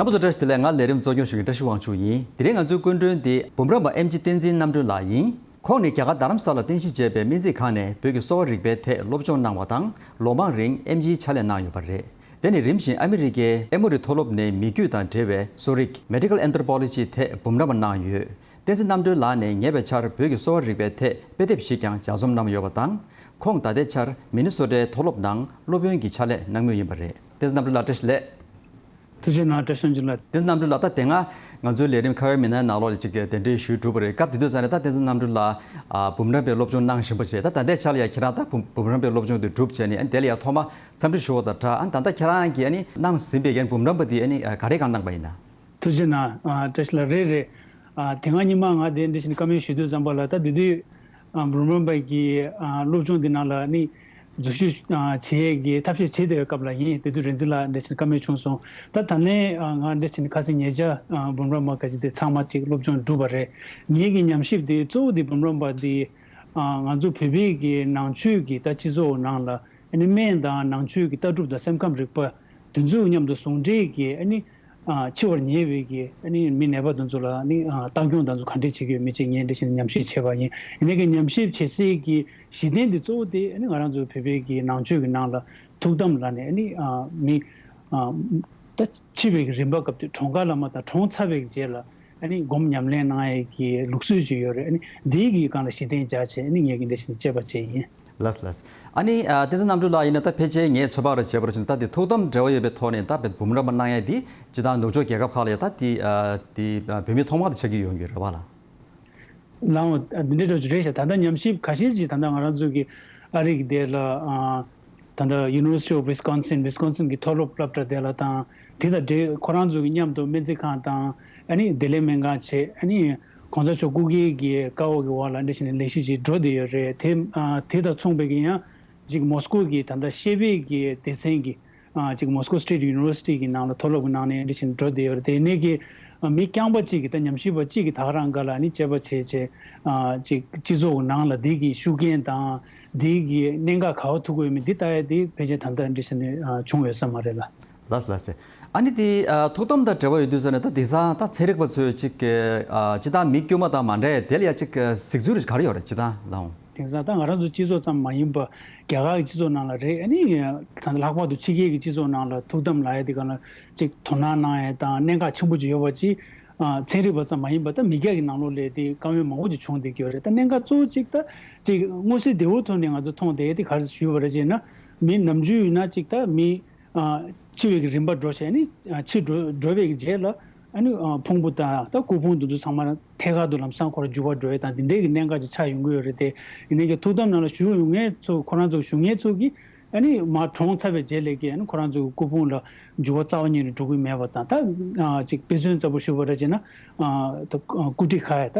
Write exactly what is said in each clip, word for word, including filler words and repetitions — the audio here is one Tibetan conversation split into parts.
ཨ་ཕོ་ཚོ་བཀྲ་ཤིས་བདེ་ལེགས། ང་ལས་རིམ་གཙོ་སྐྱོང་ཞུ་མཁན་བཀྲ་ཤིས་དབང་ཕྱུག་ཡིན། དེ་རིང་ང་ཚོའི་སྐུ་མགྲོན་དེ་འབུམ་རམས་པ་ཨེམ་ཆི་བསྟན་འཛིན་རྣམ་གྲོལ་ལགས་ཡིན། ཁོང་ནི་རྒྱ་གར་རྡ་རམ་ས་ལར་རྟེན་གཞི་བྱས་པའི་སྨན་རྩིས་ཁང་ནས་བོད་ཀྱི་གསོ་བ་རིག་པའི་ཐད་སློབ་སྦྱོང་གནང་བ་དང་ལོ་མང་རིང་ཨེམ་ཆིའི་ཕྱག་ལས་གནང་ཡོད་པ་རེད། དེ་ནི་རིམ་བཞིན་ཨ་མི་རི་ཀའི་ཨེ་མོ་རི་མཐོ་སློབ་ནས་མི་རྒྱུད་དང་འབྲེལ་བའི་གསོ་རིག Medical Anthropology ཐད་འབུམ་རམས་པ་གནང་ཡོད། བསྟན་འཛིན་རྣམ་གྲོལ་ལགས་ནས་ཉེ་བའི་ཆར་བོད་ཀྱི་གསོ་བ་རིག་པའི་ཐད་དཔེ་དེབ་ཞིག་ཀྱང་ལྗགས་རྩོམ་གནང་ཡོད་པ་དང་། ཁོང་ད་ལྟའི་ཆར་མི་ནི་སོ་ཊའི་མཐོ་སློབ་ནང་སློབ་དཔོན་གྱི་ཕྱག་ལས་གནང་མུས་ཡིན་པ་རེད། བསྟན་འཛིན་རྣམ་གྲོལ་ལགས་བཀྲ་ཤིས་བདེ་ལེགས། ཐུགས་རྗེ་གནང་བཀྲ་ཤིས་དབང་ཕྱུག་ལགས། བསྟན་འཛིན་རྣམ་གྲོལ་ལགས། ད་དེ་སྔ་ང་ཚོའི་ལས་རིམ་ཁ་བའི་མི་སྣའི་ནང་ལོགས་ལ་ཅིག་གདན་འདྲེན་ཞུས་གྲུབ་པ་རེད། སྐབས་དེ་དུས་ཙམ་ནས་ད་བསྟན་འཛིན་རྣམ་གྲོལ་ལགས་ཨ་འབུམ་རམས་པའི་སློབ་སྦྱོང་གནང་བཞིན་པ་བྱས། ད་ད་ལྟའི་ཆར་ལ་ཡང་ཁྱེད་རང་ད་འབུམ་འབུམ་རམས་པའི་སློབ་སྦྱོང་དེ་གྲུབ་བྱས་ནས་ཨ་ནི་དེ་ལ་ཡང་ཐོག་མ་འཚམས་འདྲི་ཞུ་བ་དང་སྦྲགས། ཨ་ནི་ད་ལྟ་ཁྱེད་རང་གིས་ཨ་ནི་གནང་ཟིན་པའི་ཨ་ནི་འབུམ་རམས་པ་དེ་ཨ་ནི་ག་རེ་གང་གནང་པ་ཡིན་ན། ཐུགས་རྗེ་གནང་། ཨ་བཀྲ་ཤིས་ལགས། རེད་རེད། ཨ་དེ་སྔ་ཉི་མ་ང་དེ་འདྲ་བྱས་ནས་བཀའ་མོལ་ཞུ་དུས་ཙམ་པ་ལ་ད་དེ་དུས་ཨ་འབུམ་རམས་པ་གི་ཨ་སློབ་སྦྱོང་འདི་ནང་ལ་ནི་འཛུལ་ཞུགས་ཨ་བྱེད་ཡས་ཀྱི་ཐབས་ཤེས་བྱེད་བསྡད་པའི་སྐབས་ལ་ཡིན། དེ་དུས་རིག་འཛིན་ལགས་འདྲ་བྱས་ནས་བཀའ་མོལ་བྱུང་སོང་། ད་ད་ལན་ཨ་ང་འདྲ་བྱས་ནས་ཁ་སང་ཉེ་ཆར་ཨ་འབུམ་རམས་པ་ག་ཅིག་དེ་ཚང་མ་ཅིག་སློབ་སྦྱོང་གྲུབ་པ་རེད། ངེད་ཀྱི་ཉམས་ཞིབ་དེ་གཙོ་བོ་དེ་འབུམ་རམས་པ་དེ་ཨ་ང་ཚོ་བོད་པའི་གི་ནང་ཆོས་ཀྱི་ད་སྤྱི་ཚོགས་ནང་ལ་ཨ་ནི་སྨན་དང་ནང་ཆོས་ཀྱི་ལྟ་གྲུབ་དང་སེམས་ཁམས་རིག་པ་དེ་ཚོ་མཉམ་དུ་ཟུང་འབྲེལ་གྱི་ཨ་ནི་ཨ་འཆི་བར་ཉེ་བའི་གི་ཨ་ནི་མི་ནད་པ་དེ་ཚོ་ལ་ཨ་ནི་ཨ་ལྟ་སྐྱོང་དེ་ཚོ་ག་འདྲས་བྱེད་ཀྱི་ཡོད་མེད་ཅིག་ངས་འདི་བཞིན་ཉམས་ཞིབ་བྱས་པ་ཡིན། ཡིན་ནའི་གི་ཉམས་ཞིབ་བྱེད་སའི་གི་གཞི་རྟེན་དེ་གཙོ་བོ་དེ་ཨ་ནི་ང་རང་ཚོའི་བོད་པའི་གི་ནང་ཆོས་ཀྱི་ནང་ལ་ཐུགས་དམ་ལབ་ནས་ཨ་ནི་ཨ་མི་ཨ་ད་འཆི་བའི་གི་རིམ་པ་སྐབས་དེ་གྲོངས་ཁ་ལ་མ་དང་གྲོངས་ཚར་བའི་གི་རྗེས་ལ་ཨ་ནི་སྒོམ་ཉམས་ལེན་གནང་ཡས་ཀྱི་ལུགས་སྲོལ་ཅིག་ཡོད་རེད། ཨ་ནི་འདིའི་གི་སྒང་ལ་གཞི་རྟེན་སྦྱར་བྱས་ཨ་ནི་ངས་གི་འདི་བཞིན་དཔྱད་པ་བྱས་ཡིན། ལགས་ལགས། ཨ་ནི་ཨ་བསྟན་འཛིན་རྣམ་གྲོལ་ལགས་ཡིན་ན་ད་ཕལ་ཆེར་ངས་ཚོད་དཔག་རེ་བྱས་པར་བྱས་ན་ད་དེ་ཐུགས་དམ་འབྲེལ་བ་ཡོད་པའི་ཐོག་ནས་ད་བོད་འབུམ་རམས་པ་གནང་ཡས་དེ་སྤྱིར་བཏང་ནུབ་ཕྱོགས་རྒྱལ་ཁབ་ཁག་ལ་ཡ་ད་དེ་ཨ་དེ་ཨ་བོད་མི་ཐོག་མ་དེ་ཆགས་ཀྱི་ཡོང་གི་རེད་པ་ལགས། ལགས་འོང་། འདི་འདྲའི་འདྲ་ཅིག་རེད་ཤག་ད་ལྟ་ཉམས་ཞིབ་ཁ་ཤས་ཅིག་ད་ལྟ་ང་རང་ཚོ་གི་ཨ་རི་གི་དེ་ལ་ཨ་ད་ལྟ་University of Wisconsin Wisconsin གི་མཐོ་སློབ་སློབ་གྲྭ་དེ་ལ་དང་དེ་དང་འབྲེལ་ཁོ་རང་ཚོ་གི་མཉམ་དུ་སྨན་རྩིས་ཁང་དང་ཨ་ནི་བདེ་ལེགས་སྨན་ཁང་བྱས། ཨ་ནི་གོང་ས་མཆོག་སྐུ་སྒེར་གྱི་བཀའ་འོག་གི་འོག་ལ་འདི་བཞིན་ལས་གཞི་ཅིག་འགྲོ་བསྡད་ཡོད་རེད། དེ་ཨ་དེ་དང་མཚུངས་པའི་གི་ཡང་ཅིག་མོ་སི་ཀོ་གི་ད་ལྟ་ཤེས་པའི་གི་སྡེ་ཚན་གྱི་ཨ་ཅིག་Moscow State University གི་ནང་ལ་མཐོ་སློབ་ཀྱི་ནང་ནས་འདི་བཞིན་འགྲོ་བསྡད་ཡོད་རེད། དེ་ནས་ཀྱི་ཨ་མི་རྐྱང་པ་གཅིག་གིས་ད་ཉམས་ཞིབ་པ་གཅིག་གིས་ད་ག་རང་སྒང་ལ་ནི་དཔྱད་པ་བྱས་བྱས་ཨ་ཅིག་སྤྱི་ཚོགས་ཀྱི་ནང་ལ་འདི་གི་ཤུགས་རྐྱེན་དང་འདི་གི་གནད་འགག་ག་པར་ཐུག་གི་ཡོད་མེད་འདི་ལྟ་ཡ་འདི་ཕལ་ཆེར་ད་ལྟ་འདི་བཞིན་ནས་ཨ་བྱུང་ཡོད་ས་མ་རེད་ལ། ལགས་ལགས་སེ། ཨ་ནི་དེ་ཨ་ཐུགས་དམ་དང་འབྲེལ་བ་ཡོད་དུས་ཙམ་ནས་ད་དེང་སང་ད་ཚན་རིག་པ་ཚོས་ཅིག་ཨ་སྤྱིར་བཏང་མི་དཀྱུས་མ་དང་མ་འདྲ་བའི་དེ་ལ་ཡ་ཅིག་གཟིགས་ཚུལ་ག་རེ་ཡོད་རེད་སྤྱིར་བཏང་ལགས་འོང་། དེང་སང་ད་ང་རང་ཚོ་སྤྱི་ཚོགས་ཙམ་མ་ཡིན་པ་རྒྱ་གར་གྱི་སྤྱི་ཚོགས་ནང་ལ་རེད། ཨ་ནི་ད་ལྷག་པར་དུ་ཕྱི་རྒྱལ་གྱི་སྤྱི་ཚོགས་ནང་ལ་ཐུགས་དམ་ལབ་ཡ་དེ་ག་ལ་ཅིག་དོ་སྣང་གནང་ཡ་དང་གནད་འགག་ཆེན་པོ་ཅིག་ཡོད་པ་ཅིག་ཨ་ཚན་རིག་པ་ཙམ་མ་ཡིན་པ་ད་མི་སྐྱ་གི་ནང་ལོགས་ལ་དེ་བཀའ་མོལ་མང་པོ་ཅིག་བྱུང་བསྡད་ཀྱི་ཡོད་རེད། ད་གནད་འགག་གཙོ་བོ་གཅིག་ད་ཅིག་མངོན་གསལ་དོད་པོའི་ཐོག་ནས་ང་ཚོ་མཐོང་བསྡད་ཡ་དེ་ག་རེ་ཞུས་པ་རེད་ཅེ་ན། མི་ནམ་རྒྱུན་ཡིན་ན་ཅིག་ད་མི་ཨ་འཆི་བའི་གི་རིམ་པ་འགྲོ་བྱས་ནི་ཨ་འཆི་འགྲོ་འགྲོ་བའི་གི་རྗེས་ལ་ཨ་ནི་ཨ་ཕུང་པོ་དང་ད་སྐུ་ཕུང་དེ་ཚོ་ཚང་མ་ཐད་ཀར་དུ་ལམ་སང་ཁོ་རང་འགྱུར་བ་འགྲོ་ཡས་དང་དེ་འདྲའི་གི་གནད་འགག་ཅིག་ཆགས་ཡོང་གི་ཡོད་རེད་དེ། ཡིན་ནའི་གི་ཐུགས་དམ་ནང་ལ་བཞུགས་ཡོང་མཁན་ཚོ་ཁོ་རང་ཚོ་བཞུགས་མཁན་ཚོ་གི་ཨ་ནི་མར་གྲོངས་ཚར་བའི་རྗེས་ལ་གི་ཨ་ནི་ཁོ་རང་ཚོ་གི་སྐུ་ཕུང་ལ་འགྱུར་བ་རྩ་བ་ཉིད་ནས་འགྲོ་གི་མེད་པ་དང་ད་ཨ་ཅིག་དཔེ་མཚོན་ལྟ་བུ་ཞུ་བ་རེད་ཅེ་ན་ཨ་ད་སྐུ་ཁྲི་ཁ་ཡ་ད་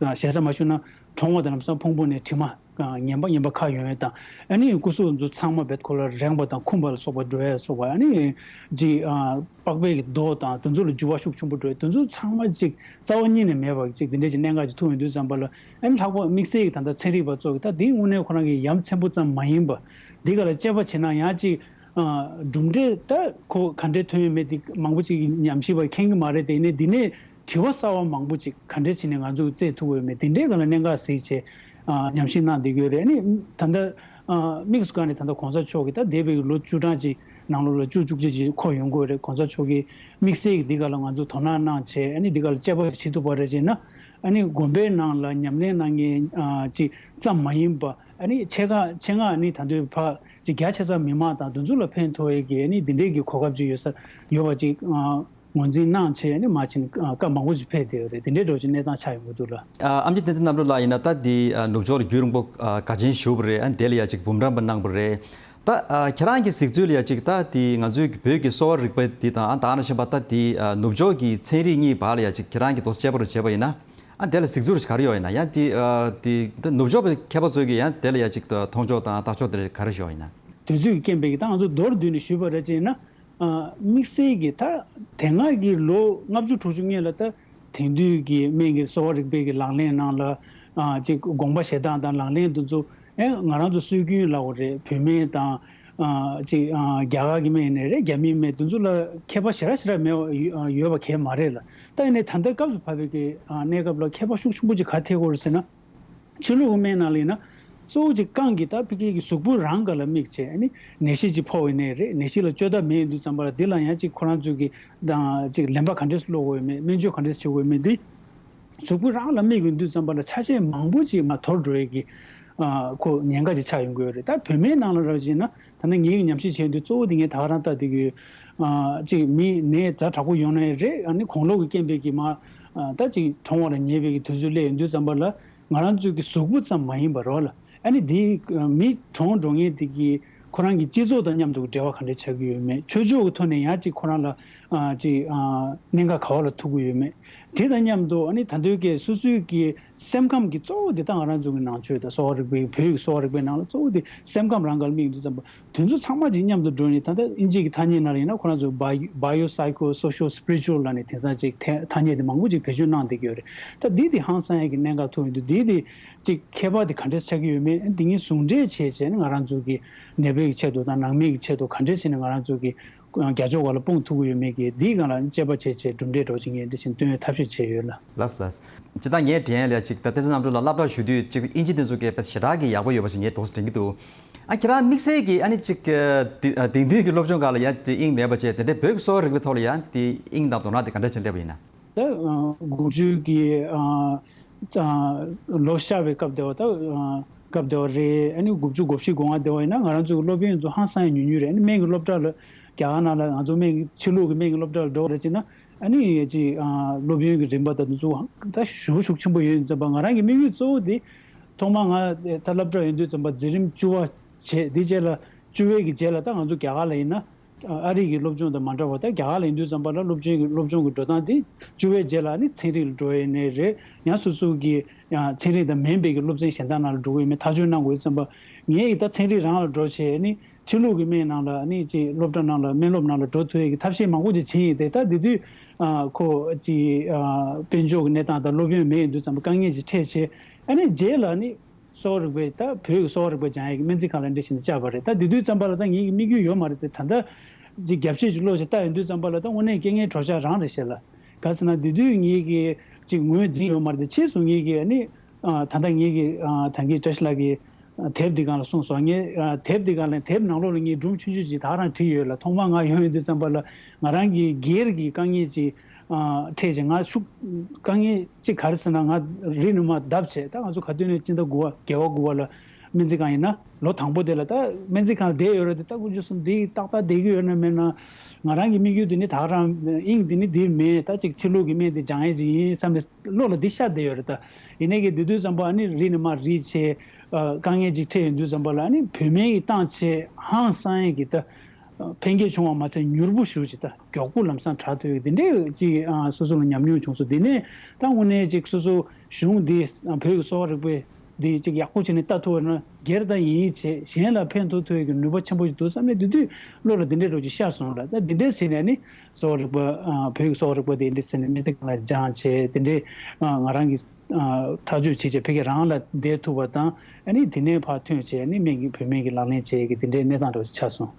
ཨ་ཞེ་ས་མ་ཞུ་ན་གྲོངས་པ་དང་ལམ་སང་ཕུང་པོ་ནས་དྲི་མ། ངན་པ་ངན་པ་ཁ་ཡོང་ཡས་དང་ཨ་ནི་སྐུ་གཟུགས་ཚོ་ཚང་མ་བེད་ཁོ་ལ་རེངས་པ་དང་འཁུམས་པ་ལ་སོགས་པ་འགྲོ་ཡས་སོགས་པ་ཨ་ནི་ཅིག་ཨ་པགས་པའི་གི་རྡོ་དང་དེ་ཚོ་ལ་འགྱུར་བ་ཤུགས་ཆེན་པོ་འགྲོ་ཡས་དེ་ཚོ་ཚང་མ་ཅིག་རྩ་བ་ཉིད་ནས་མེད་པ་ཅིག་དེ་འདྲས་ཀྱི་གནད་འགག་ཅིག་ཐུག་ཡོང་དུས་ཙམ་པ་ལ་ཨ་ནི་ལྷག་པར་དམིགས་བསལ་གྱི་ད་ལྟ་ཚན་རིག་པ་ཚོ་གི་ད་དེའི་དངོས་གནས་ཁོ་རང་གི་ཡ་མཚན་པོ་ཙམ་མ་ཡིན་པ་འདི་ག་ལ་དཔྱད་པ་བྱེད་ན་ཡང་ཅིག་ཨ་གྲུབ་འབྲས་ད་ཁོ་ག་འདྲས་ཐོན་ཡོད་མེད་དེ་མང་པོ་ཅིག་ཉམས་ཞིབ་པ་མཁྱེན་གི་མ་རེད། དེ་ནས་འདི་ནས། དྲི་བ་གསར་བ་མང་པོ་ཅིག་ག་འདྲས་བྱས་ནས་ང་ཚོས་བཙལ་ཐུབ་ཀྱི་ཡོད་མེད་དེ་འདྲའི་སྒང་ལ་གནད་འགག་གཟིགས་བྱས་ཨ་ཉམས་ཞིབ་གནང་བསྡད་ཀྱི་ཡོད་རེད། ཨ་ནི་ད་ལྟ་ཨ་དམིགས་སུ་བཀར་ནས་ད་ལྟ་གོང་ས་མཆོག་གིས་ད་འདས་པའི་ལོ་བཅུ་གྲངས་ཅིག་ནང་ལོགས་ལ་བཅུ་བཅུ་གཅིག་ཅིག་འཁོར་ཡོང་གི་ཡོད་རེད། གོང་ས་མཆོག་གིས་དམིགས་བསལ་གྱི་འདི་སྒང་ལ་ང་ཚོ་དོ་སྣང་གནང་བྱས་ཨ་ནི་འདི་སྒང་ལ་དཔྱད་པ་ཅིག་བྱེད་ཐུབ་པ་རེད་ཅེ་ན། ཨ་ནི་དགོན་པའི་ནང་ལ་ཉམས་ལེན་གནང་མཁན་ཨ་ཅིག་ཙམ་མ་ཡིན་པ་ཨ་ནི་ཆེད་མངགས་ཆེད་མངགས་ཨ་ནི་ད་དུང་ཕར་ཅིག་རྒྱ་ཆེ་ས་མི་མང་དང་དེ་ཚོ་ལ་ཕན་ཐོགས་ཡས་ཀྱི་ཨ་ནི་འདི་འདྲའི་གི་གོ་སྐབས་ཅིག་ཡོད་ས་ཡོད་པ་ཅིག་ཨ། ངོས་འཛིན་གནང་བྱས་ནས་མ་ཕྱིན་སྐབས་མང་པོ་ཞིག་ཕེབས་བསྡད་ཡོད་རེད། དེ་འདྲའི་འགྲོ་ཆེད་གནས་སྟངས་ཆགས་ཡོང་གི་འདུག་ལ། ཨ་ཨེམ་ཆི་བསྟན་འཛིན་རྣམ་གྲོལ་ལགས་ཡིན་ན་ད་འདི་ནུབ་ཕྱོགས་ལ་རྒྱུན་རིང་པོ་དགའ་ཆེན་ཞུ་བ་རེད། ཨ་དེ་ལ་ཡ་ཅིག་འབུམ་རམས་པ་གནང་བ་རེད། ད་ཁྱེད་རང་གི་གཟིགས་ཚུལ་ལ་ཡ་ཅིག་ད་འདི་ང་ཚོའི་བོད་ཀྱི་གསོ་བ་རིག་པ་འདི་དང་ཨ་ད་ནང་བཞིན་པ་ད་འདི་ནུབ་ཕྱོགས་ཀྱི་ཚན་རིག་གཉིས་བར་ལ་ཡ་ཅིག་ཁྱེད་རང་གི་དོགས་དཔྱད་པ་རུ་བྱས་པ་ཡིན་ན་ཨ་དེ་ལ་གཟིགས་ཚུལ་ག་རེ་ཡོད་ཡིན་ན། ཡང་འདི་འདི་ནུབ་ཕྱོགས་པའི་མཁས་པ་ཚོས་ཀྱི་ཡང་དེ་ལ་ཡ་ཅིག་མཐོང་ཕྱོགས་དང་ལྟ་ཕྱོགས་དེ་ག་རེ་ཡོད་ཡིན་ན། དུས་ཚོད་ཀྱི་རྐྱེན་པས་ཀྱི་ད་ང་ཚོ་མདོར་བསྡུས་ནས་ཞུས་པ་རེད་ཅེ་ན། ཨ་དམིགས་བསལ་གྱི་ད་དེ་སྔ་གི་ལོ་ལྔ་བཅུ་དྲུག་ཅུ་སྔོན་ལ་ད་དེང་དུས་ཀྱི་སྨན་གྱི་གསོ་བ་རིག་པའི་གི་ལག་ལེན་ནང་ལ་ཨ་ཅིག་དགོངས་པ་བཞེས་སྟངས་དང་ལག་ལེན་དེ་ཚོ་ཨེ་ང་རང་ཚོ་སྲོལ་རྒྱུན་ལབ་དགོས་རེད། བོད་སྨན་དང་ ཨ་ཅིག་ཨ་རྒྱ་གར་གྱི་སྨན་ཡིན་ནའི་རེད། རྒྱ་མིའི་སྨན་དེ་ཚོ་ལ་ཁྱད་པར་ཞེ་དྲག་ཞེ་དྲག་མེད་པ་ཡོད་པ་གང་ཡང་མ་རེད་ལ། ད་ཡིན་ནའི་ད་ལྟའི་སྐབས་སུ་བབས་པའི་གི་ཨ་གནས་སྐབས་ལ་ཁྱད་པར་ཤུགས་ཆེན་པོ་ཅིག་ག་ཐེབས་ཀྱི་ཡོད་རེད་ཟེར་ན། ཕྱི་ལུགས་ཀྱི་སྨན་ནང་ལ་ཡིན་ན། གཙོ་བོ་ཅིག་རྐང་གི་ད་ཕ་གི་གི་གཟུགས་པོ་རང་ག་ལ་དམིགས་བྱས་ཨ་ནི་ནད་གཞི་ཅིག་ཕོག་པ་ཡིན་ནའི་རེད། ནད་གཞི་ལ་བཅོས་ཐབས་མེད་ཡིན་དུས་ཙམ་པ་ལ་འདི་ལ་ཡང་ཅིག་ཁོ་རང་ཚོས་ཀྱི་ད་ཅིག་ལན་པ་ག་འདྲས་སློག་དགོས་ཡོད་མེད། སྨན་བཅོས་ག་འདྲས་བྱེད་དགོས་ཡོད་མེད་འདི། གཟུགས་པོ་རང་ལ་དམིགས་ཡོང་དུས་ཙམ་པ་ལ་ཆ་ཤས་མང་པོ་ཅིག་མར་དོར་འགྲོ་ཡས་ཀྱི་ཨ་ཁོ་ཉེན་ཁ་ཅིག་ཆགས་ཡོང་གི་ཡོད་རེད། ད་བོད་སྨན་ནང་ལ་རག་བྱས་ན། ད་ནི་ངའི་ཉམས་ཞིབ་བྱས་དུས་གཙོ་བོ་དེ་ངས་ད་ག་རང་ལྟ་བསྡད་ཀྱི་ཡོད། ཨ་ཅིག་མི་ནད་ཛ་དྲག་པོ་ཡོང་ནའི་རེད། ཨ་ནི་གོང་ལོག་གི་རྐྱེན་པས་ཀྱི་མ་ཨ་ད་ཅིག་གྲོངས་པ་ལ་ཉེ་བའི་གི་དུས་ཚོད་སླེབས་ཡོང་དུས་ཙམ་པ་ལ་ང་རང་ཚོའི་གི་གཟུགས་པོ་ཙམ་མ་ཡིན་པ་རོ་ལ། ཨ་ནི་དེ་མི་གྲོངས་འགྲོ་མཁན་དེ་གི་ཁོ་རང་གི་སྤྱི་ཚོགས་དང་མཉམ་དུ་འབྲེལ་བ་ག་འདྲས་ཆགས་ཀྱི་ཡོད་མེད། ཆོས་ཕྱོགས་ཀྱི་ཐོག་ནས་ཡང་ཅིག་ཁོ་རང་ལ་ཨ་ཅིག་ཨ་གནད་འགག་ག་བ་ལ་ཐུག་གི་ཡོད་མེད། དེ་དང་མཉམ་དུ་ཨ་ནི་ད་དུང་གི་སོ་སོའི་གི་སེམས་ཁམས་ཀྱི་གཙོ་བོ་དེ་ད་ང་རང་ཚོ་གི་ནང་ཆོས་དང་གསོ་བ་རིག་པའི་བོད་ཀྱི་གསོ་བ་རིག་པའི་ནང་ལ་གཙོ་བོ་དེ་སེམས་ཁམས་རང་ག་ལ་དམིགས་ཡོང་དུས་ཙམ་པ། དེ་ཚོ་ཚང་མ་ཅིག་མཉམ་དུ་འགྲོ་ནས། ད་ལྟ་དབྱིན་ཇི་གི་ཐ་སྙད་ནང་ལ་ཡིན་ན་ཁོ་རང་ཚོ་bio- biopsychosocial spiritual ལབ་ནས་དེང་སང་ཅིག་ཐ་སྙད་དེ་མང་པོ་ཅིག་བེད་སྤྱོད་གནང་བསྡད་ཀྱི་ཡོད་རེད། ད་འདི་དེ་ཧང་སང་ཡས་ཀྱི་གནད་འགག་ཐུག་ཡོང་དུས་འདི་དེ་ཅིག་ཁྱད་པར་དེ་ག་འདྲས་ཆགས་ཀྱི་ཡོད་མེད། འདི་གཉིས་ཟུང་འབྲེལ་བྱས་བྱས་ནས་ང་རང་ཚོ་གི་ནད་པའི་གི་ཆེད་དུ་དང་ནང་མིའི་གི་ཆེད་དུ་ག་འདྲས་བྱས་ནས་ང་རང་ཚོ་གི་རྒྱ་ཕྱོགས་བར་ལ་སྤུངས་ཐུབ་ཀྱི་ཡོད་མེད་ཀྱི་འདིའི་སྒང་ལ་དཔྱད་པ་བྱས་བྱས་གྲུབ་འབྲས་འདྲ་བོ་ཅིག་ངས་འདི་བཞིན་སྟོན་ཡས་ཐབས་ཤེས་བྱས་ཡོད་ལ། ལགས་ལགས། ཇི་ལྟར་ངས་དྲན་ཡས་ལ་ཅིག་ད་བསྟན་འཛིན་རྣམ་གྲོལ་ལགས་སློབ་གྲྭར་ཞུགས་དུས་ཅིག་དབྱིན་ཇི་འདི་ཚོ་གས་དཔེ་ཞེ་དྲག་གི་ཡག་པོ་ཡོད་པ་ཞིག་ངས་དོགས་སུ་དྲན་གྱི་འདུག་ཨ་ཁྱེད་རང་དམིགས་བསལ་གྱི་ཨ་ནི་ཅིག་དེང་དུས་ཀྱི་སློབ་སྦྱོང་སྒང་ལ་ཡང་དེ་དབྱིངས་མེད་པ་བྱས། དེ་འདྲའི་བོད་ཀྱི་གསོ་བ་རིག་པའི་ཐོག་ལ་ཡང་དེ་དབྱིངས་དང་དོ་སྣང་དེ་ག་འདྲ་ཅིག་སླེབས་པ་ཡིན་ན། ད་དགུ་བཅུ་གི་ལོ་ཤར་བའི་སྐབས་དེ་བ་ད་སྐབས་དེ་བ་རེད། ཨ་ནི་དགུ་བཅུ་གོ་བཞི་གོ་ལྔ་དེ་བ་ཡིན་ན་ང་རང་ཚོ་གི་སློབ་ཡོན་ཚོ་ཧང་སང་ཡང་ཉུང་ཉུང་རེད། ཨ་ནི་སྨན་གྱི་སློབ་གྲྭ་ལ་རྒྱ་གར་ནང་ལ་ང་ཚོ་སྨན་གྱི་ཕྱི་ལུགས་ཀྱི་སྨན་གྱི་སློབ་གྲྭ་ལ་འགྲོ་བ་རེད་ཅེ་ན། ཨ་ནི་ཅིག་སློབ་ཡོན་གྱི་རིམ་པ་དང་དེ་ཚོ་ད་ཞེ་པོ་ཤུགས་ཆེན་པོ་ཡོད་ཙམ་པ། ང་རང་གི་དམིགས་ཡུལ་གཙོ་བོ་དེ་ཐོག་མར་ང་ད་སློབ་གྲྭ་ཡོང་དུས་ཙམ་པ་འཛིན་རིམ་བཅུ་པ་བྱས། དེ་རྗེས་ལ་བཅུ་པའི་གི་རྗེས་ལ་ད་ང་ཚོ་རྒྱ་གར་ལ་ཡིན་ན། ཨ་རི་གི་སློབ་སྦྱོང་དང་མ་འདྲ་བ། ད་རྒྱ་གར་ལ་ཡིན་དུས་ཙམ་པ་ལ་སློབ་སྦྱོང་གི་སློབ་སྦྱོང་གི་འགྲོ་སྟངས་དེ་བཅུ་པའི་རྗེས་ལ་ནི་ཚན་རིག་ལ་འགྲོ་ཡས་ནས་རེད། ཡང་སོ་སོ་གི་ཡང་ཚན་རིག་དང་མིན་པའི་གི་སློབ་ཚན་གཞན་དག་ནང་ལ་འགྲོ་གི་ཡོད་མེད་ཐག་གཅོད་གནང་དགོས་ཙམ་པ། ངས་ཡི་ད་ཚན་རིག་རང་ལ་འགྲོ་བྱས་ནི་ཕྱི་ལུགས་ཀྱི་སྨན་ནང་ལ་ནི་ཅིག་སློབ་གྲྭ་ནང་ལ་སྨན་སློབ་ནང་ལ་འགྲོ་ཐུབ་ཡས་ཀྱི་ཐབས་ཤེས་མང་པོ་ཅིག་བྱས་ཡིན་ཏེ། ད་དེ་དུས་ཨ་ཁོ་ཅིག་ཨ་དཔལ་འབྱོར་གྱི་གནས་སྟངས་དང་སློབ་ཡོན་མེད་ཡིན་དུས་ཙམ་པ་དཀའ་ངལ་ཅིག་འཕྲད་བྱས། ཨ་ནི་རྗེས་ལ་ནི། གསོ་བ་རིག་པའི་ད་བོད་ཀྱི་གསོ་བ་རིག་པ་སྦྱང་ཡས་ཀྱི་སྨན་རྩིས་ཁང་ལ་འདི་བཞིན་དུ་བཅར་བ་རེད། ད་དེ་དུས་ཙམ་པ་ལ་ད་ངེད་ཀྱི་དམིགས་ཡུལ་ཡོད་མ་རེད་དེ། ད་ལྟ་ཅིག་རྒྱབ་བཤད་ཅིག་ཀློག་བྱས་ལྟ་ཡོང་དུས་ཙམ་པ་ལ་ད་དངོས་གནས་རྐྱེན་ངན་གྲོགས་ཆགས་རང་རེད་ཤག་ལ། ག་ཟེར་ན་དེ་དུས་ངེད་ཀྱི་ཅིག་ངོས་འཛིན་ཡོད་མ་རེད་དེ། ཕྱིས་སུ་ངེད་ཀྱི་ཨ་ནི་ཨ་ད་ལྟ་ངེད་ཀྱི་ཨ་ད་གིན་བཀྲ་ཤིས་ལགས་ཀྱིས་དེབ་འདི་སྒང་ལ་གསུངས་སོང་། ངས་ཨ་དེབ་འདི་སྒང་ལ་དེབ་ནང་ལོགས་ལ་ངས་སྒྲུང་ཆུང་ཆུང་ཅིག་ད་རང་བྲིས་ཡོད་ལ། ཐོག་མར་ང་ཡོང་ཡོང་དུས་ཙམ་པ་ལ་ང་རང་གི་སྒེར་གྱི་དཀའ་ངལ་ཅིག་ཨ་འཕྲད་བྱས། ང་ཤུགས་དཀའ་ངལ་ཅིག་ག་རེ་ཟེར་ན། ང་རི་ནས་མར་བརྡབས་བྱས། ད་ང་ཚོ་ག་དུས་ནས་སྤྱི་ཟླ་དགུ་པ་བརྒྱད་པ་དགུ་པ་ལ་སྨན་རྩིས་ཁང་ཡིན་ན་ལོ་དང་པོ་དེ་ལ་ད་སྨན་རྩིས་ཁང་ལ་བསྡད་ཡོད་རེད་དེ། ད་དཀོན་མཆོག་གསུམ་འདི་ཏག་ཏག་བསྡད་ཀྱི་ཡོད་ན་མེད་ན། ང་རང་གི་དམིགས་ཡུལ་འདི་ནི་ད་རང་དབྱིངས་འདི་ནི་འདིར་མེད། ད་ཅིག་ཕྱི་ལུགས་ཀྱི་སྨན་འདི་སྦྱང་ཡས་ཅིག་ཡིན་བསམ་ནས་བློ་ལ་འདི་ཤར་བསྡད་ཡོད་རེད། ད་ཡིན་ནའི་གི་འདི་དུས་ཙམ་པ་ཨ་ནི་རི་ནས་མར་རི་བྱས། ཨ་དཀའ་ངལ་ཅིག་འཕྲད་ཡོང་དུས་ཙམ་པ་ལ་ཨ་ནི་བོད་སྨན་གྱི་སྟངས་ཆེ་ཧང་སང་ཡས་ཀྱི་ད་ཕན་ཁེ་བྱུང་བ་མ་ཚད་མྱུར་པོ་ཞེ་པོ་ཅིག་ད་མགྱོགས་པོ་ལམ་སང་དྲག་ཐུབ་ཡས་འདི་འདྲའི་ཅིག་ཨ་སོ་སོ་ལ་ཉམས་མྱོང་བྱུང་སོང་། འདི་ནས་ད་དངོས་གནས་ཅིག་སོ་སོ་གཞུང་འདི་བོད་ཀྱི་གསོ་བ་རིག་པའི་འདི་ཅིག་ཡག་པོ་བྱས་ནས་ལྟ་ཐུབ་པ་ན་སྒེར་དང་ཡིན་བྱས་གཞན་ལ་ཕན་ཐོགས་ཐུབ་ཡས་ཀྱི་ནུས་པ་ཆེན་པོ་ཞིག་འདུག་བསམ་ནས་དེ་དུས་བློ་ལ་འདི་འདྲའི་འདྲ་བོ་ཅིག་ཤར་སོང་ལ། ད་འདི་འདྲའི་ཟེར་ནས་ནི་གསོ་བ་རིག་པ་ཨ་བོད་ཀྱི་གསོ་བ་རིག་པ་དེ་འདི་ཟེར་ནས་སྨན་རྩིས་ཁང་ལ་སྦྱངས་བྱས། དེ་འདྲའི་ཨ་ང་རང་གི་ཨ་ཐག་གཅོད་བྱས་བྱས་ཕ་གི་རང་ལ་བསྡད་ཐུབ་པ་དང་། ཨ་ནི་དེ་ནས་ཕར་ཐོན་བྱས་ཨ་ནི་སྨན་གྱི་བོད་སྨན་གྱི་ལག་ལེན་བྱེད་ཀྱི་དེ་འདྲའི་གནས་སྟངས་འདྲ་བོ་ཞིག་ཆགས་སོང་།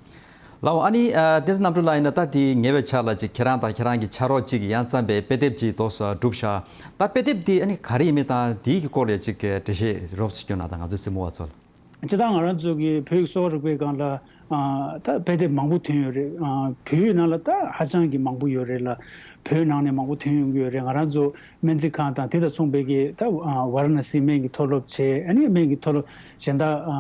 ལགས་འོ། ཨ་ནི་ཨ་བསྟན་འཛིན་རྣམ་གྲོལ་ལགས་ཡིན་ན་ད་དེ་ཉེ་བའི་ཆར་ལ་ཅིག་ཁྱེད་རང་དང་ཁྱེད་རང་གི་ཕྱག་རོགས་གཅིག་གིས་ཡང་བརྩམས་པའི་དཔེ་དེབ་ཅིག་འདུག་སེ་གྲུབ་ཤག་ད་དཔེ་དེབ་འདི་ཨ་ནི་ག་རེ་ཡིན་མིན་དང་དེའི་གི་སྐོར་ལ་ཅིག་འགྲེལ་བཤད་རོབ་ཙམ་སྐྱོན་གནང་དང་། ང་ཚོའི་གཟིགས་མོ་བ་ཚོ་ལ། སྤྱིར་བཏང་ང་རང་ཚོ་གི་བོད་ཀྱི་གསོ་བ་རིག་པའི་སྒང་ལ་ཨ་ད་དཔེ་དེབ་མང་པོ་ཐོན་ཡོད་རེད། ཨ་བོད་ཡིག་ནང་ལ་ད་ཧ་ཅང་གི་མང་པོ་ཡོད་རེད་ལ། བོད་ནང་ནས་མང་པོ་ཐོན་ཡོང་གི་ཡོད་རེད། ང་རང་ཚོ་སྨན་རྩིས་ཁང་དང་དེ་དང་མཚུངས་པའི་གི་ད་ཨ་ཝཱ་ར་ཎ་སིའི་སྨན་གྱི་མཐོ་སློབ་བྱས། ཨ་ནི་སྨན་གྱི་མཐོ་སློབ་གཞན་དག་ཨ་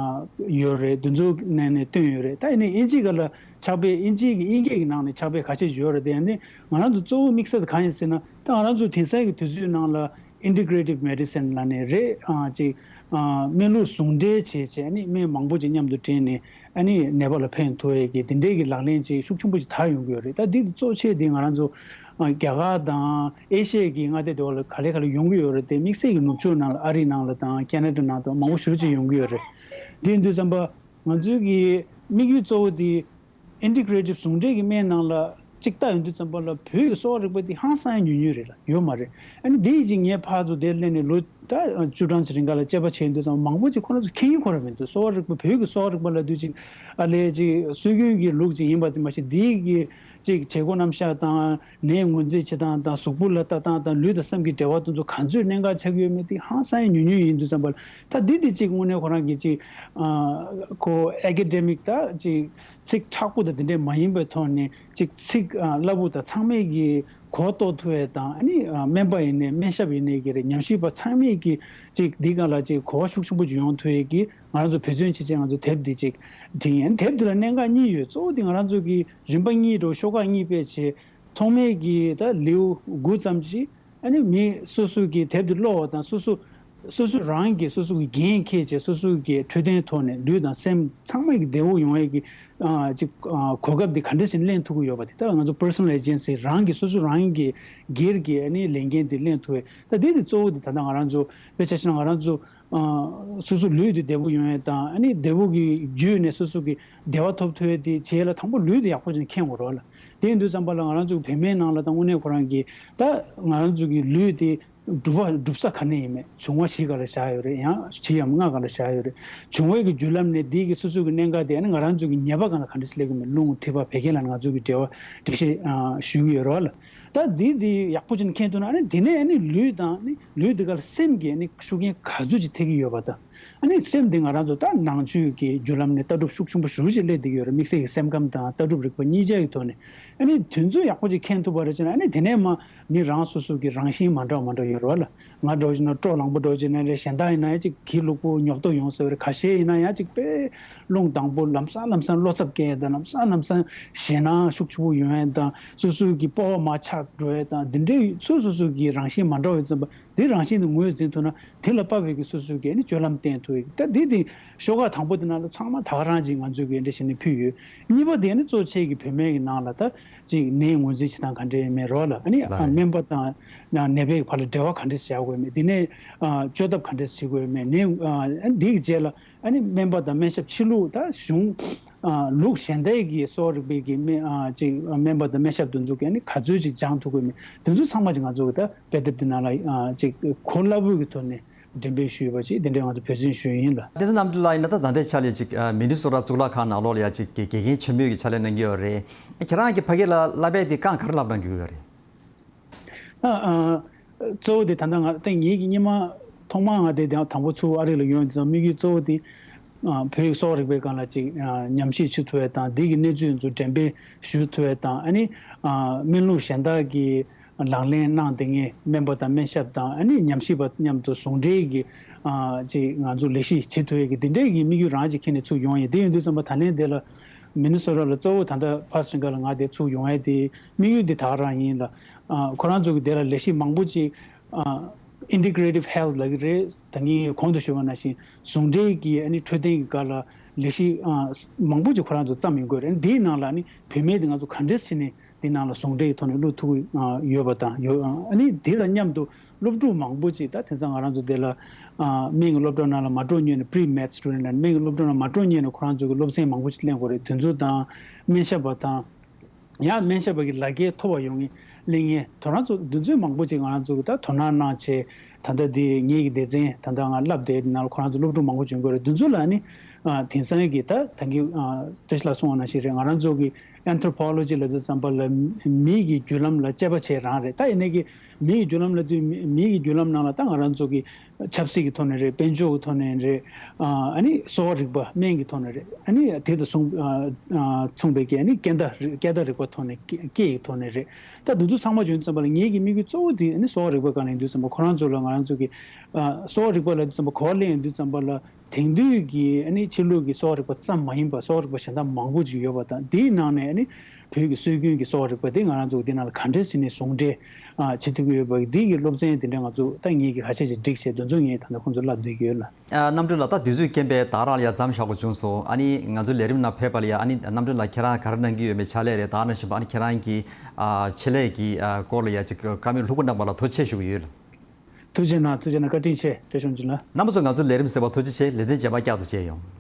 ཡོད་རེད། དེ་ཚོའི་ནང་ནས་ཐོན་ཡོད་རེད། ད་ཡིན་ནའི་དབྱིན་ཇིའི་སྒང་ལ་ཕྱག་དཔེ། དབྱིན་ཇིའི་གི་དབྱིན་སྐད་ཀྱི་ནང་ནས་ཕྱག་དཔེ་ཁ་ཤས་ཡོད་རེད་དེ། ཡིན་ནའི་ང་རང་ཚོ་གཙོ་བོ་དམིགས་བསལ་དེ་གང་ཡིན་ཟེར་ན། ད་ང་རང་ཚོ་དེང་སང་གི་དུས་ཚོད་ནང་ལ་Integrative Medicine ལབ་ནས་རེད། ཨ་ཅིག་ཨ་སྨན་ལུགས་ཟུང་འབྲེལ་བྱས་བྱས་ཨ་ནི་སྨན་མང་པོ་ཅིག་མཉམ་དུ་འདྲེས་ནས་ཨ་ནི་ནད་པ་ལ་ཕན་ཐོགས་ཡས་ཀྱི་དེ་འདྲའི་གི་ལག་ལེན་ཅིག་ཤུགས་ཆེན་པོ་ཅིག་དར་ཡོང་གི་ཡོད་རེད། ད་འདི་གཙོ་ཆེ་དེ་ང་རང་ཚོ་ཨ་རྒྱ་གར་དང་ཨེ་ཤི་ཡའི་གི་མངའ་སྡེ་དེ་བ་ལ་ག་ལེ་ག་ལེ་ཡོང་གི་ཡོད་རེད་དེ། དམིགས་བསལ་གྱི་ནུབ་ཕྱོགས་ནང་ལ་ཨ་རིའི་ནང་ལ་དང་ཁེ་ན་ཌ་ནང་དུ་མང་པོ་ཞེ་པོ་ཅིག་ཡོང་གི་ཡོད་རེད། དེ་ཡིན་དུས་ཙམ་པ་ང་ཚོའི་གི་དམིགས་ཡུལ་གཙོ་བོ་དེ་Integrative ཟུང་འབྲེལ་གྱི་སྨན་ནང་ལ་ གཅིག་ལྟ་ཡོང་དུས་ཙམ་པ་ལ་བོད་ཀྱི་གསོ་བ་རིག་པ་འདི་ཧང་སང་ཡང་ཉུང་ཉུང་རེད་ལ། ཡོད་མ་རེད། ཨ་ནི་འདི་ཡི་གཅིག་ངས་ཕར་ཚུར་དེ་སླེབས་ནས་ལོ་ད་བཅུ་གྲངས་ཤིག་རིང་ག་ལ་དཔྱད་པ་བྱས་ཡོང་དུས་ཙམ་པ་མང་པོ་ཅིག་ཁོ་རང་ཚོ་མཁྱེན་གྱི་ཁོ་རང་མི་འདུག། གསོ་བ་རིག་པ་བོད་ཀྱི་གསོ་བ་རིག་པ་ལབ་དུས་ཅིག་ཨ་ལས་ཅིག་སྲོལ་རྒྱུན་གྱི་ལུགས་ཅིག་ཡིན་པ་ཙམ་མ་ཟད་འདི་གི་ཅིག་བྱེད་སྒོ་རྣམ་གཞག་དང་། ནད་ངོས་འཛིན་བྱེད་སྟངས་དང་། གཟུགས་པོ་ལ་ལྟ་སྟངས་དང་། ལུས་དང་སེམས་ཀྱི་འབྲེལ་བ་དེ་ཚོ་ག་ཚོད་གནད་འགག་ཆགས་ཀྱི་ཡོད་མེད་དེ་ཧང་སང་ཡང་ཉུང་ཉུང་ཡིན་དུས་ཙམ་པ་ལ། ད་འདི་དེ་གཅིག་དངོས་གནས་ཁོ་རང་གི་ཅིག་ཨ་ཁོ་ཨེ་ཀེ་ཌེ་མིག་ད་ཅིག་ཚིག་མཁྲེགས་པོ་དང་དེ་འདྲས་མ་ཡིན་པའི་ཐོག་ནས་ཅིག་ཚིག་ཨ་སླ་པོ་དང་ཚང་མས་ཀྱི་གོ་རྟོགས་ཐུབ་ཡས་དང་། ཨ་ནི་ཨ་སྨན་པ་ཡིན་ནའི་སྨན་ཞབས་ཡིན་ནའི་གི་རེད། ཉམས་ཞིབ་པ་ཚང་མས་ཀྱི་ཅིག་འདི་སྒང་ལ་ཅིག་གོ་བ་ཤུགས་ཆེན་པོ་ཅིག་ཡོང་ཐུབ་ཡས་ཀྱི་ང་རང་ཚོ་འབད་བརྩོན་བྱེད་ཆེད་ང་ཚོ་དེབ་འདི་ཅིག་བྲིས་ཡིན། དེབ་འདི་ལ་གནད་འགག་གཉིས་ཡོད། གཙོ་བོ་དེ་ང་རང་ཚོ་གི་རིམ་པ་གཉིས་འགྲོ། ཤོག་ཁག་གཉིས་ཕལ་ཆེར། ཐོག་མའི་གི་ད་ལེའུ་དགུ་ཙམ་ཅིག་ཨ་ནི་མི་སོ་སོ་གི་དེབ་དེ་ཀློག་པ་དང་། སོ་སོ་སོ་སོ་རང་གི་སོ་སོ་གི་འགན་འཁྱེར་བྱས། སོ་སོ་གི་འཕྲོད་བསྟེན་ཐོག་ནས་ལུས་དང་སེམས་ཚང་མ་གི་བདེ་པོ་ཡོང་ཡས་ཀྱི་ཨ་ཅིག་ཨ་གོ་སྐབས་དེ་ག་འདྲ་ཞིག་ལེན་ཐུབ་ཀྱི་ཡོད་པ་དེ། ད་ང་ཚོ་པར་སོ་ནལ་ཨེ་ཇེན་སི་རང་གི་སོ་སོ་རང་གི་སྒེར་གྱི་ཨ་ནི་ལས་འགན་དེ་ལེན་ཐུབ་པས། ད་དེ་དེ་གཙོ་བོ་དེ་ད་ལྟ་ང་རང་ཚོ་དཔེ་ཆ་བཞག་ན་ང་རང་ཚོ་ཨ་སོ་སོ་ལུས་དེ་བདེ་པོ་ཡོང་ཡས་དང་། ཨ་ནི་བདེ་པོ་གི་བརྒྱུད་ནས་སོ་སོ་གི་བདེ་བ་ཐོབ་ཐུབ་ཡས་དེ་བྱེད་ཡས་ལ་དང་པོ་ལུས་དེ་ཡག་པོ་བྱས་ནས་མཁྱེན་དགོས་རེད་བ་ལ། དེ་ཡིན་དུས་ཙམ་པ་ལ་ང་རང་ཚོ་བོད་སྨན་ནང་ལ་ད་དངོས་གནས་ཁོ་རང་གིས་ད་ང་རང་ཚོ་གི་ལུས་དེ་གྲུབ་པ་གྲུབ་ས་ག་ནས་ཡིན་མེད། བྱུང་བ་བཞི་སྒང་ལ་བཞག་ཡོད་རེད། ཡང་བཞི་ཡང་ལྔ་སྒང་ལ་བཞག་ཡོད་རེད། བྱུང་བའི་གི་རྒྱུ་ལམ་ནས་འདི་གི་སོ་སོ་གི་གནད་འགག་དེ་ཨ་ནི་ང་རང་ཚོ་གི་ཉེས་པ་སྒང་ལ་ག་འདྲ་སེ་སླེབས་ཀྱི་མེད། རླུང་མཁྲིས་པ་བད་ཀན་ལ་ང་ཚོ་གི་འབྲེལ་བ་འགྲེལ་བཤད་ཨ་ཞུ་གི་ཡོད་རེད་བ་ལ། ད་འདི་འདི་ཡག་པོ་བྱས་ནས་མཁྱེན་ཐུབ་ན། ཨ་ནི་དེ་ནས་ཨ་ནི་ལུས་དང་། ཨ་ནི་ལུས་འདི་ག་ལ་སེམས་ཀྱི་ཨ་ནི་ཤུགས་རྐྱེན་ག་ཚོད་ཅིག་ཐེབས་ཀྱི་ཡོད་པ་དང་། ཨ་ནི་སེམས་འདི་ང་རང་ཚོ་ད་ནང་ཆོས་ཀྱི་བརྒྱུད་ལམ་ནས་ལྟ་གྲུབ་ཤུགས་ཆེན་པོ་ཞེ་པོ་ཅིག་སླེབས་བསྡད་ཀྱི་ཡོད་རེད། དམིགས་བསལ་གྱི་སེམས་ཁམས་དང་ལྟ་གྲུབ་རིག་པ་གཉིས་ཆ་གི་ཐོག་ནས། ཨ་ནི་དེ་ཚོ་ཡག་པོ་ཅིག་མཁྱེན་ཐུབ་པ་རེད་ཅེ་ན། ཨ་ནི་དེ་ནས་མ་མི་རང་སོ་སོ་གི་རང་བཞིན་མ་འདྲ་བ་མ་འདྲ་བ་ཡོད་རེད་བ་ལ། ང་འདྲ་བོ་ཅིག་ན་སྤྲོ་ལངས་པོ་འདྲ་བོ་ཅིག་ན་རེད། གཞན་དག་ཡིན་ན་ཡང་ཅིག་སྒྱིད་ལུག་པོ་ཉོབ་ཏོ་ཡོང་ས་རེད། ཁ་ཤས་ཡིན་ན་ཡང་ཅིག་དཔེ་རླུང་ལྡང་པོ། ལམ་སང་ལམ་སང་བློ་འཚབ་སྐྱེ་ཡས་དང་། ལམ་སང་ལམ་སང་ཞེད་སྣང་ཤུགས་ཆེ་པོ་ཡོང་ཡས་དང་། སོ་སོ་གི་སྤོབས་པ་མར་ཆག་འགྲོ་ཡས་དང་། འདི་འདྲའི་སོ་སོ་སོ་གི་རང་བཞིན་མ་འདྲ་བ་ཡོད་ཙམ་པ། དེ་རང་བཞིན་དེ་ངོས་འཛིན་ཐུབ་ན། དེ་ལ་དཔག་པའི་གི་སོ་སོ་གི་ཨ་ནི་སྤྱོད་ལམ་བསྟེན་ཐུབ་ཡས། ད་འདི་དེ་ཤོག་ཁག་དང་པོ་དེ་ནང་ལ་ཚང་མ་ད་ག་རང་ཅིག་ང་ཚོས་གི་འདི་འདྲ་བྱས་ནས་ཕུལ་ཡོད། གཉིས་པ་དེ་ནི་གཙོ་ཆེ་གི་བོད་སྨན་གི་ནང་ལ་ད་ཅིག་ནད་ངོས་འཛིན་བྱེད་སྟངས་ག་འདྲ་ཡིན་མིན་རོགས་ལ། ཨ་ནི་ལགས་རེད། སྨན་པ་དང་ནད་པའི་བར་ལ་འབྲེལ་བ་ག་འདྲ་བྱ་དགོས་མིན། དེ་ནས་བཅོས་ཐབས་ག་འདྲ་བྱེད་དགོས་མིན། ནད་འདིའི་རྗེས་ལ་ཨ་ནི་སྨན་པ་དང་སྨན་ཞབས་ཕྱི་ལུགས། ད་གཞུང་ལུགས་གཞན་དག་གི་གསོ་བ་རིག་པའི་གི་སྨན་ཅིག་སྨན་པ་དང་སྨན་ཞབས་དེ་ཚོ་གི་ཨ་ནི་ག་ཚོད་ཅིག་སྦྱང་ཐུབ་དགོས་མིན། དེ་ཚོ་ཚང་མ་ཅིག་ང་ཚོ་གི་ད་དཔེ་དེབ་འདི་ནང་ལ་ཅིག་གོ་སླ་པོའི་གི་ཐོག་ནས་འགྲེམས་སྤེལ་ཞུས་པ་ཅིག་དེ་འདྲའི་ང་ཚོ་འབད་བརྩོན་ཞུས་ཡིན་ལ། བསྟན་འཛིན་རྣམ་གྲོལ་ལགས་ཡིན་ན། ད་ད་ལྟའི་ཆ་ལས་ཅིག་མི་ནི་སོ་ཊ་གཙུག་ལག་ཁང་ནང་ལོགས་ལ་ཡ་ཅིག་དགེ་དགེ་རྒན་ཆེན་མོའི་གི་ཕྱག་ལས་གནང་གི་ཡོད་རེད། ཁྱེད་རང་གི་ཕ་གི་ལ་བསླབ་པའི་དེ་རྐང་ག་རེ་བསླབ་གནང་གི་ཡོད་རེད། ཨ་ཨ་གཙོ་བོ་དེ་ད་ལྟ་ང་ད་ངེད་ཀྱི་སྔོན་མ་ཐོག་མར་ང་དེ་དང་དང་པོ་ཚུར་ཨ་རི་ལ་ཡོང་དུས་ཙམ་དམིགས་ཡུལ་གཙོ་བོ་དེ་ཨ་བོད་ཀྱི་གསོ་བ་རིག་པའི་སྒང་ལ་ཅིག་ཨ་ཉམས་ཞིབ་བྱེད་ཐུབ་ཡས་དང་། འདི་གི་གནས་ཚུལ་ཚོ་འགྲེམས་སྤེལ་ཞུ་ཐུབ་ཡས་དང་། ཨ་ནི་ཨ་སྨན་ལུགས་གཞན་དག་གི་ལག་ལེན་གནང་བསྡད་མཁན་སྨན་པ་དང་སྨན་ཞབས་དང་། ཨ་ནི་ཉམས་ཞིབ་པ་མཉམ་དུ་ཟུང་འབྲེལ་གྱི་ཨ་ཅིག་ང་ཚོ་ལས་གཞི་བྱེད་ཐུབ་ཡས་ཀྱི་འདི་འདྲའི་གི་དམིགས་ཡུལ་རང་ཅིག་འཁྱེར་ནས་ཚུར་ཡོང་ཡས་དེ་ཡིན་དུས་ཙམ་པ། ད་ལན་དེ་ལ་མི་ནི་སོ་ཊ་ལ་གཙོ་བོ་ད་ལྟ་ཕར་སི་ཊིང་ག་ལ་ང་དེ་ཚུར་ཡོང་ཡས་དེ་དམིགས་ཡུལ་འདི་ད་ག་རང་ཡིན་ལ། ཨ་ཁོ་རང་ཚོ་གི་དེ་ལ་ལས་གཞི་མང་པོ་ཅིག་ཨ་Integrative Health ལབ་ཀྱི་རེད། ད་ངས་གོང་དུ་ཞུས་པ་ནང་བཞིན་ཟུང་འབྲེལ་གྱི་ཨ་ནི་འཕྲོད་བསྟེན་གྱི་སྒང་ལ་ལས་གཞི་ཨ་མང་པོ་ཅིག་ཁོ་རང་ཚོ་བརྩམས་ཡོང་གི་རེད། འདིའི་ནང་ལ་ཨ་ནི་བུད་མེད་དེ་ང་ཚོ་ག་འདྲས་བྱས་ནས་འདི་ནང་ལ་ཟུང་འབྲེལ་གྱི་ཐོག་ནས་བླུག་ཐུབ་ཀྱི་ཡོད་པ་དང་། ཡོད། ཨ་ནི་དེ་དང་མཉམ་དུ་སློབ་ཕྲུག་མང་པོ་ཅིག་ད་དེང་སང་ང་རང་ཚོ་དེ་ལ་ཨ་སྨན་གྱི་སློབ་གྲྭ་ནང་ལ་མ་འགྲོ་སྔོན་ནས། Pre-Med Student ལ་སྨན་གྱི་སློབ་གྲྭ་ནང་མ་འགྲོ་སྔོན་ནས་ཁོ་རང་ཚོ་གི་སློབ་ཚན་མང་པོ་ཅིག་ལེན་དགོས་རེད། དེ་ཚོ་དང་སྨན་ཞབས་པ་དང་། ཡང་སྨན་ཞབས་པ་གི་ལག་འཁྱེར་ཐོབ་པ་ཡོང་མཁན་གླེང་མཁན་དེ་རང་ཚོ་འདི་ཚོ་མང་པོ་ཅིག་ང་རང་ཚོ་གི་ད་དོ་སྣང་གནང་བྱས། ད་ལྟ་འདི་ངེད་ཀྱི་སྡེ་ཚན་ད་ལྟ་ང་བསླབ་བསྡད་ནང་ལ་ཁོ་རང་ཚོ་སློབ་ཕྲུག་མང་པོ་བྱོན་གྱི་ཡོད་རེད། འདི་ཚོ་ལ་ནི་ཨ་དེང་སང་གི་ད་ད་གིན་ཨ་བཀྲ་ཤིས་ལགས་གསུངས་པ་ནང་བཞིན་རེད། ང་རང་ཚོ་གི་Anthropology ལབ་དུས་ཙམ་པ་ལ་མི་གི་རྒྱུད་ལམ་ལ་དཔྱད་པ་བྱེད་རང་རེད། ད་ཡིན་ནའི་གི་མི་གི་རྒྱུད་ལམ་ལབ་དུས་མི་མི་གི་རྒྱུད་ལམ་ནང་ལ་ད་ང་རང་ཚོ་གི་ཆབ་སྲིད་ཀྱི་ཐོག་ནས་རེད། དཔལ་འབྱོར་གྱི་ཐོག་ནས་རེད། ཨ་ནི་གསོ་བ་རིག་པ་སྨན་གྱི་ཐོག་ནས་རེད། ཨ་ནི་དེ་དང་མཚུངས་ཨ་ཨ་མཚུངས་པའི་གི་ཨ་ནི་སྐད་བརྡ་རིག་སྐད་བརྡ་རིག་པ་ཐོག་ནས་སྐད་སྐད་ཀྱི་ཐོག་ནས་རེད། ད་འདི་ཚོ་ཚང་མ་བྱུང་ཙམ་པ་ལ་ངེད་ཀྱི་དམིགས་ཡུལ་གཙོ་བོ་དེ་ཨ་ནི་གསོ་བ་རིག་པ་སྒང་ལ་ཡིན་དུས་ཙམ་པ་ཁོ་རང་ཚོ་ལ་ང་རང་ཚོ་གི་ཨ་གསོ་བ་རིག་པ་ལ་ཡིན་དུས་ཙམ་པ་གོ་བ་ལེན་ཡོང་དུས་ཙམ་པ་ལ་དེང་དུས་ཀྱི་ཨ་ནི་ཕྱི་ལུགས་ཀྱི་གསོ་བ་རིག་པ་ཙམ་མ་ཡིན་པ་གསོ་བ་རིག་པ་གཞན་དག་མང་པོ་ཅིག་ཡོད་པ་དང་། དེའི་ནང་ནས་ཨ་ནི་བོད་ཀྱི་སྲོལ་རྒྱུན་གྱི་གསོ་བ་རིག་པ་དེ་ང་རང་ཚོ་འདི་ནང་ལ་ག་འདྲས་བྱས་ནས་ཟུང་འབྲེལ་ཨ་བྱེད་ཐུབ་ཀྱི་ཡོད་པ། འདི་གི་སློབ་ཚན་དེ་འདྲ་ང་ཚོ་ད་ངེད་ཀྱིས་ཁ་ཤས་ཤིག་བསྒྲིགས་བྱས་དེ་ཚོ་ངས་ད་ལྟ་ཁོང་ཚོར་བསླབ་བསྡད་ཀྱི་ཡོད་ལ། ཨ་རྣམ་གྲོལ་ལགས། ད་དུས་ཚོད་རྐྱེན་པས་ད་རང་ལ་ཡ་མཚམས་བཞག་དགོས་བྱུང་སོང་། ཨ་ནི་ང་ཚོའི་ལས་རིམ་ནང་ཕེབས་པ་ལ་ཡ། ཨ་ནི་རྣམ་གྲོལ་ལགས་ཁྱེད་རང་ག་རེ་གནང་གི་ཡོད་མེད་ཕྱག་ལས་རེད། ད་ནང་བཞིན་པ་ཨ་ནི་ཁྱེད་རང་གི་ཨ་ཆེད་ལས་ཀྱི་ཨ་སྐོར་ལ་ཡ་ཅིག་བཀའ་མོལ་ལྷུག་པོ་གནང་པ་ལ་ཐུགས་རྗེ་ཆེ་ཞུ་གི་ཡོད་ལ། ཐུགས་རྗེ་གནང་། ཐུགས་རྗེ་གནང་། བཀའ་དྲིན་ཆེ། བཀྲ་ཤིས་བདེ་ལེགས། རྣམ་པ་ཚོ་ང་ཚོའི་ལས་རིམ་གསན་པར་ཐུགས་རྗེ་ཆེ། ལེ་ཚན་རྗེས་མ་བསྐྱར་དུ་མཇལ་ཡོང་།